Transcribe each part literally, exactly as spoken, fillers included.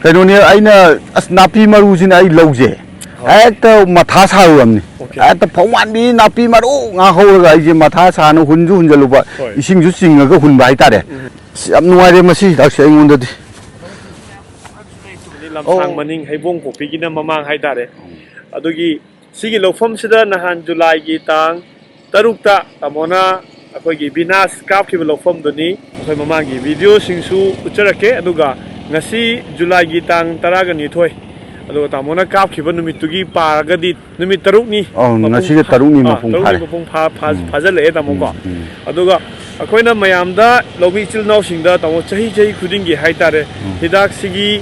ꯀꯩꯅꯣꯅꯦ, ꯑꯩꯅ, ꯑꯁ, ꯅꯥꯄꯤ ꯃꯔꯨꯁꯤꯅ ꯑꯩ ꯂꯧꯁꯦ ꯍꯣꯏ꯫ ꯍꯦꯛꯇ ꯃꯊꯥ ꯁꯥꯔꯨꯔꯕꯅꯤ꯫ ꯑꯣꯀꯦ꯫ ꯍꯦꯛꯇ ꯐꯧꯃꯥꯟꯕꯤ ꯅꯥꯄꯤ ꯃꯔꯨ ꯉꯥꯛ ꯍꯧꯔꯒ ꯑꯩꯁꯦ ꯃꯊꯥ ꯁꯥꯅ ꯍꯨꯟꯁꯨ ꯍꯨꯟꯖꯜꯂꯨꯕ, ꯍꯣꯏ꯫ ꯏꯁꯤꯡꯁꯨ ꯆꯤꯡꯉꯒ ꯍꯨꯟꯕ ꯍꯥꯏꯇꯥꯔꯦ꯫ ꯎꯝ꯫ ꯑꯁ, ꯌꯥꯝ ꯅꯨꯡꯉꯥꯏꯔꯦ ꯃꯁꯤ ꯍꯤꯗꯥꯛꯁꯦ ꯑꯩꯉꯣꯟꯗꯗꯤ꯫ ꯂꯝꯁꯥꯡ ꯑꯣ꯫ ꯃꯅꯤꯡ, ꯍꯩꯕꯣꯡ ꯄꯣꯛꯄꯤꯒꯤꯅ ꯃꯃꯥꯡ ꯍꯥꯏꯇꯥꯔꯦ꯫ ꯑꯗꯨꯒꯤ ꯁꯤꯒꯤ ꯂꯧꯐꯝꯁꯤꯗ ꯅꯍꯥꯟ ꯖꯨꯂꯥꯏꯒꯤ ꯇꯥꯡ ꯇꯔꯨꯛꯇ ꯇꯥꯃꯣꯅ ꯑꯩꯈꯣꯏꯒꯤ ꯕꯤꯅꯥꯁ ꯀꯥꯞꯈꯤꯕ ꯂꯧꯐꯝꯗꯨꯅꯤ꯫ ꯑꯩꯈꯣꯏ ꯃꯃꯥꯡꯒꯤ ꯚꯤꯗꯤꯑꯣꯁꯤꯡꯁꯨ ꯎꯠꯆꯔꯛꯀꯦ꯫ ꯑꯗꯨꯒ ꯉꯁꯤ ꯖꯨꯂꯥꯏꯒꯤ ꯇꯥꯡ ꯇꯔꯥꯒ ꯅꯤꯊꯣꯏ, ꯑꯗꯨꯒ ꯇꯥꯃꯣꯅ ꯀꯥꯞꯈꯤꯕ ꯅꯨꯃꯤꯠꯇꯨꯒꯤ ꯄꯥꯔꯒꯗꯤ ꯅꯨꯃꯤꯠ ꯇꯔꯨꯛꯅꯤ ꯑꯧ, ꯃꯄꯨꯡ ꯉꯁꯤꯒ ꯐꯥ-, ꯇꯔꯨꯛꯅꯤ ꯑꯥ, ꯃꯄꯨꯡ ꯇꯔꯨꯛꯅꯤ ꯐꯥꯔꯦ꯫ ꯃꯄꯨꯡ ꯐꯥ-, ꯐꯥ-, ꯎꯝ, ꯎꯝ꯫ ꯐꯥꯖꯤꯜꯂꯛꯑꯦ, ꯇꯥꯃꯣꯀꯣ꯫ ꯎꯝ, ꯎꯝ꯫ ꯑꯗꯨꯒ ꯑꯩꯈꯣꯏꯅ ꯃꯌꯥꯝꯗ, ꯂꯧꯃꯤ ꯏꯆꯤꯜ ꯏꯅꯥꯎꯁꯤꯡꯗ, ꯇꯥꯃꯣ, ꯆꯍꯤ ꯆꯍꯤ ꯈꯨꯗꯤꯡꯒꯤ ꯍꯥꯏꯇꯥꯔꯦ, ꯎꯝ꯫ ꯍꯤꯗꯥꯛꯁꯤꯒꯤ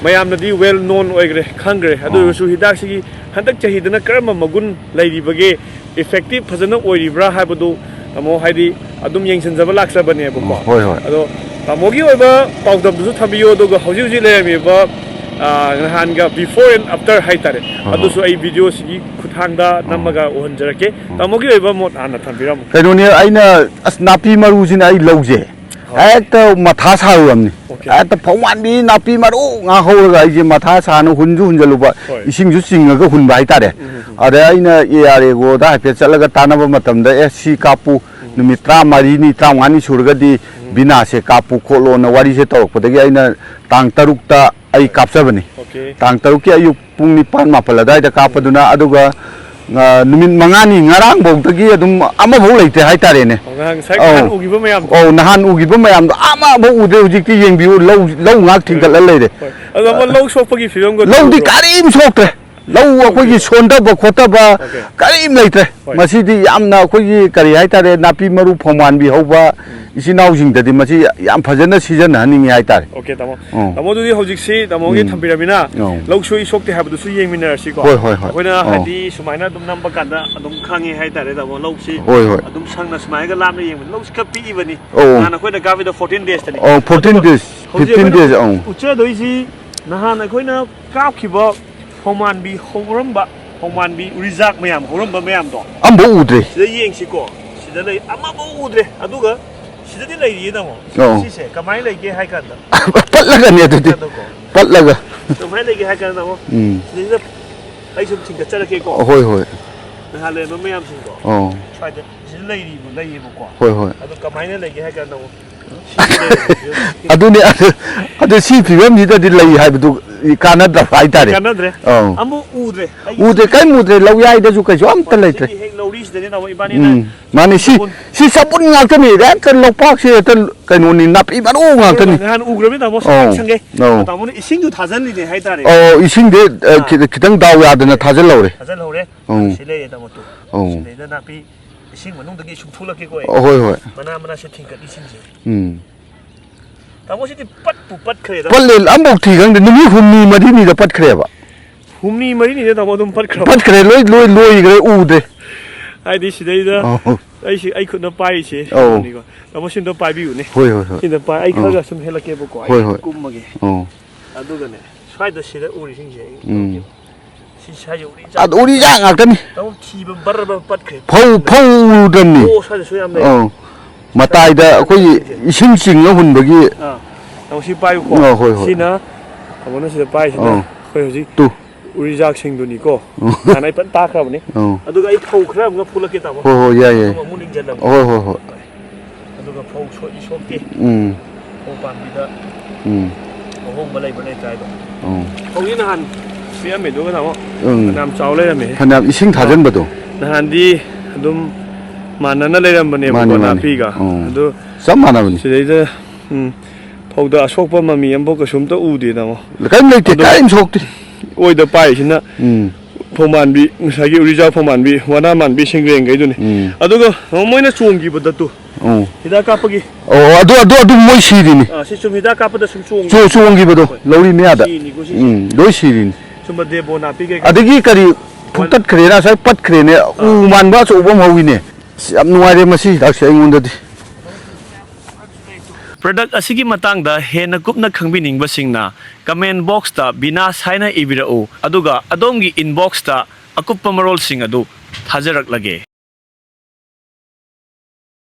ꯃꯌꯥꯝꯅꯗꯤ well known ꯑꯣꯏꯈ꯭ꯔꯦ, ꯈꯪꯈ꯭ꯔꯦ꯫ ꯑꯗꯨ ꯑꯥ꯫ ꯑꯣꯏꯔꯁꯨ ꯍꯤꯗꯥꯛꯁꯤꯒꯤ ꯍꯟꯗꯛ ꯆꯍꯤꯗꯅ ꯀꯔꯝꯕ ꯃꯒꯨꯟ ꯂꯩꯔꯤꯕꯒꯦ, effective ꯐꯖꯅ ꯑꯣꯏꯔꯤꯕ꯭ꯔꯥ ꯍꯥꯏꯕꯗꯨ, ꯇꯥꯃꯣ, ꯍꯥꯏꯗꯤ ꯑꯗꯨꯝ ꯌꯦꯡꯁꯤꯟꯖꯕ ꯂꯥꯛꯆꯕꯅꯦꯕꯀꯣ꯫ ꯎꯝ, ꯍꯣꯏ, ꯍꯣꯏ꯫ ꯑꯗꯣ ꯇꯥꯃꯣꯒꯤ ꯑꯣꯏꯕ ꯄꯥꯎꯗꯝꯗꯨꯁꯨ ꯊꯝꯕꯤꯌꯨ, ꯑꯗꯨꯒ ꯍꯧꯖꯤꯛ ꯍꯧꯖꯤꯛ ꯂꯩꯔꯝꯃꯤꯕ, ꯑꯥ, ꯅꯍꯥꯟꯒ before and after ꯍꯥꯏꯇꯥꯔꯦ, ꯍꯣꯏ, ꯍꯣꯏ꯫ ꯑꯗꯨꯁꯨ ꯑꯩ ꯚꯤꯗꯤꯑꯣꯁꯤꯒꯤ ꯈꯨꯠꯊꯥꯡꯗ ꯑꯥ꯫ ꯅꯝꯃꯒ ꯎꯍꯟꯖꯔꯛꯀꯦ꯫ ꯎꯝ꯫ ꯇꯥꯃꯣꯒꯤ ꯑꯣꯏꯕ ꯃꯣꯠ ꯍꯥꯟꯅ ꯊꯝꯕꯤꯔꯝꯃꯨ꯫ ꯀꯩꯅꯣꯅꯦ, ꯑꯩꯅ, ꯑꯁ, ꯅꯥꯄꯤ ꯃꯔꯨꯁꯤꯅ ꯑꯩ ꯂꯧꯁꯦ ꯍꯣꯏ꯫ ꯍꯦꯛꯇ ꯃꯊꯥ ꯁꯥꯔꯨꯔꯕꯅꯤ꯫ ꯑꯣꯀꯦ꯫ ꯍꯦꯛꯇ ꯐꯧꯃꯥꯟꯕꯤ ꯅꯥꯄꯤ ꯃꯔꯨ ꯉꯥꯛ ꯍꯧꯔꯒ ꯑꯩꯁꯦ ꯃꯊꯥ ꯁꯥꯅ ꯍꯨꯟꯁꯨ ꯍꯨꯟꯖꯜꯂꯨꯕ, ꯍꯣꯏ꯫ ꯏꯁꯤꯡꯁꯨ ꯆꯤꯡꯉꯒ ꯍꯨꯟꯕ ꯍꯥꯏꯇꯥꯔꯦ꯫ ꯎꯝ, ꯎꯝ, ꯎꯝ꯫ ꯑꯗ ꯑꯩꯅ ꯑꯦ ꯑꯥꯔ ꯑꯦꯒꯣꯗ ꯍꯥꯏꯐꯦꯠ ꯆꯠꯂꯒ ꯇꯥꯟꯅꯕ ꯃꯇꯝꯗ, "ꯑꯦ, ꯁꯤ ꯀꯥꯞꯄꯨ, ꯎꯝ꯫ ꯅꯨꯃꯤꯠ ꯇꯔꯥꯃꯔꯤꯅꯤ, ꯇꯔꯥꯃꯉꯥꯅꯤ ꯁꯨꯔꯒꯗꯤ ꯎꯝ꯫ ꯕꯤꯅꯥꯁꯦ ꯀꯥꯞꯄꯨ ꯈꯣꯠꯂꯣꯅ" ꯋꯥꯔꯤꯁꯦ ꯇꯧꯔꯛꯄꯗꯒꯤ ꯑꯩꯅ ꯇꯥꯡ ꯇꯔꯨꯛꯇ ꯑꯩ ꯀꯥꯞꯆꯕꯅꯤ꯫ ꯑꯣꯀꯦ꯫ ꯇꯥꯡ ꯇꯔꯨꯛꯀꯤ ꯑꯌꯨꯛ ꯄꯨꯡ ꯅꯤꯄꯥꯟ ꯃꯥꯄꯜ ꯑꯗꯨꯋꯥꯏꯗ ꯀꯥꯞꯄꯗꯨꯅ, ꯑꯗꯨꯒ, ꯑ, ꯅꯨꯃꯤꯠ ꯃꯉꯥꯅꯤ, ꯉꯔꯥꯡꯐꯧꯗꯒꯤ ꯑꯗꯨꯝ ꯑꯃꯐꯥꯎ ꯂꯩꯇ꯭ꯔꯦ ꯍꯥꯏꯇꯥꯔꯦꯅꯦ꯫ ꯑꯣ, ꯉꯔꯥꯡ ꯉꯁꯥꯏ ꯑꯧ꯫ ꯅꯍꯥꯟ ꯎꯈꯤꯕ ꯃꯌꯥꯝꯗꯣ? ꯑꯧ, ꯅꯍꯥꯟ ꯎꯈꯤꯕ ꯃꯌꯥꯝꯗꯣ ꯑꯃꯐꯥꯎ ꯎꯗ꯭ꯔꯦ꯫ ꯍꯧꯖꯤꯛꯇꯤ ꯌꯦꯡꯕꯤꯌꯨ, ꯂꯧ, ꯂꯧ ꯉꯥꯛ ꯊꯤꯡꯒꯠꯂ ꯂꯩꯔꯦ꯫ ꯍꯣꯏ꯫ ꯑꯗꯣ ꯑꯃ ꯂꯧ ꯁꯣꯛꯄꯒꯤ ꯐꯤꯕꯝꯒ ꯂꯧꯗꯤ ꯎꯕ꯭ꯔꯣ? ꯀꯔꯤꯝ ꯁꯣꯛꯇ꯭ꯔꯦ꯫ ꯂꯧ ꯑꯩꯈꯣꯏꯒꯤ ꯁꯣꯛꯇ꯭ꯔꯦ꯫ ꯁꯣꯟꯊꯕ ꯈꯣꯠꯊꯕ ꯑꯣꯀꯦ꯫ ꯀꯔꯤꯝ ꯂꯩꯇ꯭ꯔꯦ꯫ ꯍꯣꯏ꯫ ꯃꯁꯤꯗꯤ ꯌꯥꯝꯅ ꯑꯩꯈꯣꯏꯒꯤ, ꯀꯔꯤ ꯍꯥꯏꯇꯥꯔꯦ, ꯅꯥꯄꯤ ꯃꯔꯨ ꯐꯧꯃꯥꯟꯕꯤ ꯍꯧꯕ ꯎꯝ꯫ ꯏꯆꯤꯟ ꯏꯅꯥꯎꯁꯤꯡꯗꯗꯤ ꯃꯁꯤ ꯌꯥꯝ ꯐꯖꯅ ꯁꯤꯖꯤꯟꯅꯍꯟꯅꯤꯡꯉꯤ ꯍꯥꯏꯇꯥꯔꯦ꯫ ꯑꯣꯀꯦ, ꯇꯥꯃꯣ꯫ ꯎꯝ꯫ ꯇꯥꯃꯣ, ꯑꯗꯨꯗꯤ ꯍꯧꯖꯤꯛꯁꯤ ꯇꯥꯃꯣꯒꯤ ꯎꯝ꯫ ꯊꯝꯕꯤꯔꯃꯤꯅ ꯎꯝ꯫ ꯂꯧ ꯁꯣꯏ ꯁꯣꯛꯇꯦ ꯍꯥꯏꯕꯗꯨꯁꯨ ꯌꯦꯡꯃꯤꯟꯅꯔꯁꯤꯀꯣ꯫ ꯍꯣꯏ, ꯍꯣꯏ, ꯍꯣꯏ꯫ ꯑꯩꯈꯣꯏꯅ ꯑꯣ꯫ ꯍꯥꯏꯗꯤ ꯁꯨꯃꯥꯏꯅ ꯑꯗꯨꯝ ꯅꯝꯕ ꯀꯥꯟꯗ ꯑꯗꯨꯝ ꯈꯪꯉꯦ ꯍꯥꯏꯇꯥꯔꯦ, ꯇꯥꯃꯣ꯫ ꯂꯧꯁꯤ ꯍꯣꯏ, ꯍꯣꯏ꯫ ꯑꯗꯨꯝ ꯁꯪꯅ ꯁꯨꯃꯥꯏꯅꯒ ꯂꯥꯞꯅ ꯌꯦꯡꯕꯗ ꯂꯧꯁꯤ ꯈꯔ ꯄꯤꯛꯏꯕꯅꯤ꯫ ꯑꯧ꯫ ꯅꯍꯥꯟ ꯑꯩꯈꯣꯏꯅ ꯀꯥꯞꯄꯤꯗꯣ fourteen days ꯇꯅꯤ꯫ ꯑꯧ, fourteen ꯑꯗꯨꯒ days, ꯍꯧꯖꯤꯛ fifteen ꯑꯩꯈꯣꯏꯅ days, ꯑꯧ꯫ ꯎꯠꯆꯗꯣꯏꯁꯤ ꯅꯍꯥꯟ ꯑꯩꯈꯣꯏꯅ ꯀꯥꯞꯈꯤꯕ ꯐꯧꯃꯥꯟꯕꯤ ꯍꯧꯔꯝꯕ, ꯐꯧꯃꯥꯟꯕꯤ ꯎꯔꯤꯖꯥꯛ ꯃꯌꯥꯝ ꯍꯧꯔꯝꯕ ꯃꯌꯥꯝꯗꯣ꯫ ꯑꯝꯐꯥꯎ ꯎꯗ꯭ꯔꯦ꯫ ꯁꯤꯗ ꯌꯦꯡꯁꯤꯀꯣ꯫ ꯁꯤꯗ ꯂꯩ, ꯑꯃꯐꯥꯎ ꯎꯗ꯭ꯔꯦ꯫ ꯑꯗꯨꯒ ꯁꯤꯗꯗꯤ ꯂꯩꯔꯤꯌꯦ, ꯇꯥꯃꯣ꯫ ꯑꯧ꯫ ꯁꯤꯁꯦ ꯀꯃꯥꯏꯅ ꯂꯩꯒꯦ ꯍꯥꯏ ꯀꯥꯟꯗ꯫ ꯄꯠꯂꯒꯅꯦ ꯑꯗꯨꯗꯤ꯫ ꯀꯩꯅꯣꯀꯣ꯫ ꯆꯠꯂꯒ꯫ ꯀꯃꯥꯏꯅ ꯂꯩꯒꯦ ꯍꯥꯏ ꯀꯥꯟꯗ, ꯇꯥꯃꯣ, ꯎꯝ꯫ ꯁꯤꯗꯩꯁꯤꯗ ꯑꯩ ꯁꯨꯝ ꯆꯤꯡꯈꯠꯆꯔꯛꯀꯦꯀꯣ꯫ ꯍꯣꯏ, ꯍꯣꯏ꯫ ꯅꯍꯥꯟ ꯂꯩꯔꯝꯕ ꯃꯌꯥꯝꯁꯤꯡꯗꯣ꯫ ꯑꯣ꯫ ꯁ꯭ꯋꯥꯏꯗ ꯁꯤꯗ ꯂꯩꯔꯤꯕ, ꯂꯩꯌꯦꯕꯀꯣ꯫ ꯍꯣꯏ, ꯍꯣꯏ꯫ ꯑꯗꯣ ꯀꯃꯥꯏꯅ ꯂꯩꯒꯦ ꯍꯥꯏ ꯀꯥꯟꯗ ꯑꯃꯨꯛ ꯁꯤꯗ ꯂꯩꯔꯝꯃꯤꯁꯦ꯫ ꯑꯗꯨꯅꯦ, ꯑꯗꯨ, ꯑꯗꯨ ꯁꯤ ꯐꯤꯕꯝꯁꯤꯗꯗꯤ ꯂꯩ ꯍꯥꯏꯕꯗꯨ ꯀꯥꯟꯅꯗ꯭ꯔꯕ ꯍꯥꯏꯇꯥꯔꯦ꯫ ꯀꯥꯟꯅꯗ꯭ꯔꯦ꯫ ꯑꯧ꯫ ꯑꯃꯨꯛ ꯎꯗ꯭ꯔꯦ꯫ ꯑꯩ ꯎꯗ꯭ꯔꯦ, ꯀꯔꯤꯝ ꯎꯗ꯭ꯔꯦ꯫ ꯂꯧ ꯌꯥꯏꯗꯁꯨ ꯀꯩꯁꯨ ꯑꯝꯇ ꯂꯩꯇ꯭ꯔꯦ꯫ ꯁꯤꯒꯤ ꯍꯦꯛ ꯂꯧꯔꯤꯁꯤꯗꯅꯦ, ꯇꯥꯃꯣ, ꯏꯕꯥꯅꯤꯅ ꯎꯝ꯫ ꯃꯥꯅꯤ, ꯁꯤ, ꯆꯕꯨꯟ꯫ ꯁꯤ ꯆꯕꯨꯟ ꯉꯥꯛꯇꯅꯤ꯫ ꯍꯦꯛꯇ ꯂꯧꯄꯥꯛꯁꯦ ꯍꯦꯛꯇ ꯀꯩꯅꯣꯅꯤ, ꯅꯥꯄꯤ ꯃꯔꯨ ꯉꯥꯛꯇꯅꯤ꯫ ꯅꯍꯥꯟ ꯎꯈ꯭ꯔꯕꯅꯤ, ꯇꯥꯃꯣ, ꯑꯧ, ꯁꯪꯒꯦ꯫ ꯑꯧ꯫ ꯇꯥꯃꯣꯅ ꯏꯁꯤꯡꯗꯨ ꯊꯥꯖꯤꯜꯂꯤꯅꯦ ꯍꯥꯏꯇꯥꯔꯦ꯫ ꯑꯧ, ꯏꯁꯤꯡꯗꯤ, ꯑ, ꯑꯥ꯫ ꯈꯤ-, ꯈꯤꯇꯪ ꯗꯥꯎ ꯌꯥꯗꯅ ꯊꯥꯖꯤꯜꯍꯧꯔꯦ꯫ ꯊꯥꯖꯤꯜꯍꯧꯔꯦ꯫ ꯑꯧ꯫ ꯁꯤ ꯂꯩꯔꯦ, ꯇꯥꯃꯣ, ꯇꯨ꯫ ꯑꯧ꯫ ꯁꯤꯗꯩꯗ ꯅꯥꯄꯤ ꯏꯁꯤꯡ ꯃꯅꯨꯡꯗꯒꯤ ꯁꯨꯝ ꯊꯣꯛꯂꯛꯀꯦꯀꯣ ꯑꯩ꯫ ꯑꯣ, ꯍꯣꯏ, ꯍꯣꯏ꯫ ꯃꯅꯥ ꯃꯅꯥ ꯁꯤ ꯊꯤꯡꯀꯠꯂꯤꯁꯤꯡꯁꯦ꯫ ꯎꯝ꯫ ꯇꯥꯃꯣ, ꯁꯤꯗꯤ ꯄꯠꯄꯨ ꯄꯠꯈ꯭ꯔꯦꯗ꯫ ꯄꯠꯂꯦ, ꯑꯝꯐꯥꯎ ꯊꯤ ꯈꯪꯗꯦ꯫ ꯅꯨꯃꯤꯠ ꯍꯨꯝꯅꯤ ꯃꯔꯤꯅꯤꯗ ꯄꯠꯈ꯭ꯔꯦꯕ꯫ ꯍꯨꯝꯅꯤ ꯃꯔꯤꯅꯤꯗ, ꯇꯥꯃꯣ, ꯑꯗꯨꯝ ꯄꯠꯈ꯭ꯔꯕ? ꯄꯠꯈ꯭ꯔꯦ, ꯂꯣꯏ, ꯂꯣꯏ ꯂꯣꯏꯈ꯭ꯔꯦ, ꯎꯗ꯭ꯔꯦ꯫ ꯍꯥꯏꯗꯤ ꯁꯤꯗꯩꯗ ꯑꯧ꯫ ꯑꯩꯁꯤ, ꯑꯩ ꯈꯨꯠꯅ ꯄꯥꯏꯔꯤꯁꯦ ꯑꯧ꯫ ꯁꯤꯅꯤꯀꯣ꯫ ꯇꯥꯃꯣ, ꯁꯤꯝꯇ ꯄꯥꯏꯕꯤꯌꯨꯅꯦ꯫ ꯍꯣꯏ, ꯍꯣꯏ, ꯍꯣꯏ꯫ ꯁꯤꯗ ꯄꯥꯏ-, ꯑꯩ ꯑꯧ꯫ ꯈꯔꯒ ꯁꯨꯝ ꯍꯦꯜꯂꯛꯀꯦꯕꯀꯣ꯫ ꯑꯩ ꯍꯣꯏ, ꯍꯣꯏ꯫ ꯀꯨꯝꯃꯒꯦ꯫ ꯑꯧ꯫ ꯑꯗꯨꯒꯅꯦ, ꯁ꯭ꯋꯥꯏꯗ ꯁꯤꯗ ꯎꯔꯤꯁꯤꯡꯁꯦ ꯑꯩ ꯎꯝ꯫ ꯂꯧꯒꯦꯕ꯫ ꯁꯤ ꯁ꯭ꯋꯥꯏꯁꯦ ꯎꯔꯤ ꯖꯥꯠ ꯑꯗ ꯎꯔꯤ ꯉꯥꯛꯇꯅꯤ꯫ ꯖꯥꯠ ꯉꯥꯛꯇꯅꯤ꯫ ꯇꯧ ꯊꯤꯕ ꯕꯔ ꯕꯔ ꯄꯠꯈ꯭ꯔꯦ꯫ ꯐꯧ, ꯐꯧ ꯎꯗ꯭ꯔꯕꯅꯤ꯫ ꯑꯣ, ꯁ꯭ꯋꯥꯏꯗꯁꯨ ꯌꯥꯝ ꯂꯩ꯫ ꯑꯧ꯫ ꯃꯇꯥꯏꯗ ꯑꯩꯈꯣꯏꯒꯤ ꯏꯁꯤꯡ ꯆꯤꯡꯉ ꯍꯨꯟꯕꯒꯤ꯫ ꯑꯥ꯫ ꯇꯧ ꯁꯤ ꯄꯥꯏꯌꯨꯀꯣ꯫ ꯑ, ꯍꯣꯏ, ꯍꯣꯏ꯫ ꯁꯤꯅ, ꯇꯥꯃꯣꯅ ꯁꯤꯗ ꯄꯥꯏꯁꯤꯅ ꯑꯧ꯫ ꯑꯩꯈꯣꯏ ꯍꯧꯖꯤꯛ ꯇꯨ꯫ ꯎꯔꯤꯖꯥꯛꯁꯤꯡꯗꯨꯅꯤꯀꯣ꯫ ꯎꯝ꯫ ꯅꯍꯥꯟ ꯑꯩ ꯐꯖꯅ ꯇꯥꯛꯈ꯭ꯔꯕꯅꯤ꯫ ꯑꯧ꯫ ꯑꯗꯨꯒ ꯑꯩ ꯐꯧ ꯈꯔ ꯑꯃꯒ ꯐꯨꯂꯛꯀꯦ, ꯇꯥꯃꯣ꯫ ꯍꯣꯏ, ꯍꯣꯏ, ꯌꯥꯏ, ꯌꯥꯏ꯫ ꯑꯗꯨꯒ ꯑꯃꯨꯛ ꯅꯤꯡꯁꯤꯡꯂꯛꯀꯦ꯫ ꯍꯣꯏ, ꯍꯣꯏ, ꯍꯣꯏ꯫ ꯑꯗꯨꯒ ꯐꯧ ꯁꯣꯛꯏ ꯁꯣꯛꯇꯦ꯫ ꯎꯝ꯫ ꯐꯧ ꯄꯥꯝꯕꯤꯗ ꯎꯝ꯫ ꯑꯍꯣꯡꯕ ꯂꯩꯕ ꯂꯩꯇ꯭ꯔꯥ ꯍꯥꯏꯗꯣ꯫ ꯎꯝ꯫ ꯐꯧꯗꯤ ꯅꯍꯥꯟ ꯄꯤꯔꯝꯃꯦ, ꯑꯗꯨꯒ ꯇꯥꯃꯣ ꯎꯝ꯫ ꯐꯅꯌꯥꯝ ꯆꯥꯎ ꯂꯩꯔꯝꯃꯦ꯫ ꯐꯅꯌꯥꯝ ꯏꯁꯤꯡ ꯊꯥꯖꯤꯟꯕꯗꯣ꯫ ꯅꯍꯥꯟꯗꯤ ꯑꯗꯨꯝ ꯃꯥꯟꯅꯅ ꯂꯩꯔꯝꯕꯅꯦꯕꯀꯣ, ꯃꯥꯅꯤ, ꯃꯥꯅꯤ꯫ ꯅꯥꯄꯤꯒ꯫ ꯎꯝ꯫ ꯑꯗꯨ ꯆꯞ ꯃꯥꯟꯅꯕꯅꯤ꯫ ꯁꯤꯗꯩꯗ, ꯎꯝ, ꯐꯧꯗ ꯑꯁꯣꯛꯄ ꯃꯃꯤ ꯑꯃꯐꯥꯎ ꯀꯩꯁꯨꯝꯇ ꯎꯗꯦ, ꯇꯥꯃꯣ꯫ ꯀꯔꯤꯝ ꯂꯩꯇꯦ, ꯑꯗꯣ ꯀꯔꯤꯝ ꯁꯣꯛꯇꯦ꯫ ꯑꯣꯏꯗ ꯄꯥꯏꯔꯤꯁꯤꯅ ꯎꯝ꯫ ꯐꯧꯃꯥꯟꯕꯤ, ꯉꯁꯥꯏꯒꯤ ꯎꯔꯤꯖꯥꯛ ꯐꯧꯃꯥꯟꯕꯤ, ꯋꯥꯅꯥ ꯃꯥꯟꯕꯤ, ꯁꯤꯡꯒ꯭ꯔꯦꯡꯈꯩꯗꯨꯅꯤ꯫ ꯎꯝ꯫ ꯑꯗꯨꯒ ꯃꯣꯏꯅ ꯆꯣꯡꯈꯤꯕꯗ ꯇꯨ, ꯎꯝ꯫ ꯍꯤꯗꯥꯛ ꯀꯥꯞꯄꯒꯤ꯫ ꯑꯣ, ꯑꯗꯨ, ꯑꯗꯨ, ꯑꯗꯨ ꯃꯣꯏ ꯁꯤꯔꯤꯅꯤ꯫ ꯑꯥ, ꯁꯤ ꯆꯨꯝ ꯍꯤꯗꯥꯛ ꯀꯥꯞꯄꯗ ꯁꯨꯝ ꯆꯣꯡ-, ꯆꯣꯡꯈꯤꯕꯗꯣ, ꯍꯣꯏ꯫ ꯂꯧꯔꯤ ꯃꯌꯥꯗ꯫ ꯁꯤꯅꯤꯀꯣ ꯁꯤꯁꯦ꯫ ꯎꯝ, ꯂꯣꯏ ꯁꯤꯔꯤꯅꯤ꯫ ꯁꯨꯝꯕ ꯗꯦꯕꯣ ꯅꯥꯄꯤ ꯀꯩꯀꯥ꯫ ꯑꯗꯒꯤ ꯀꯔꯤ ꯐꯨꯛꯇꯠꯈ꯭ꯔꯦꯅ ꯉꯁꯥꯏ ꯄꯠꯈ꯭ꯔꯦꯅꯦ, ꯎ ꯑꯥ꯫ ꯃꯥꯟꯕ ꯑꯆꯧꯕ ꯑꯃ ꯍꯧꯋꯤꯅꯦ꯫ ꯑꯁ, ꯌꯥꯝ ꯅꯨꯡꯉꯥꯏꯔꯦ ꯃꯁꯤ ꯍꯤꯗꯥꯛꯁꯦ ꯑꯩꯉꯣꯟꯗꯗꯤ꯫ Product ꯑꯁꯤꯒꯤ ꯃꯇꯥꯡꯗ ꯍꯦꯟꯅ ꯀꯨꯞꯅ ꯈꯪꯕꯤꯅꯤꯡꯕꯁꯤꯡꯅ comment box ꯇ ꯕꯤꯅꯥꯁ ꯍꯥꯏꯅ ꯏꯕꯤꯔꯛꯎ, ꯑꯗꯨꯒ ꯑꯗꯣꯝꯒꯤ inbox ꯇ ꯑꯀꯨꯞꯄ ꯃꯔꯣꯜꯁꯤꯡ ꯑꯗꯨ ꯊꯥꯖꯔꯛꯂꯒꯦ꯫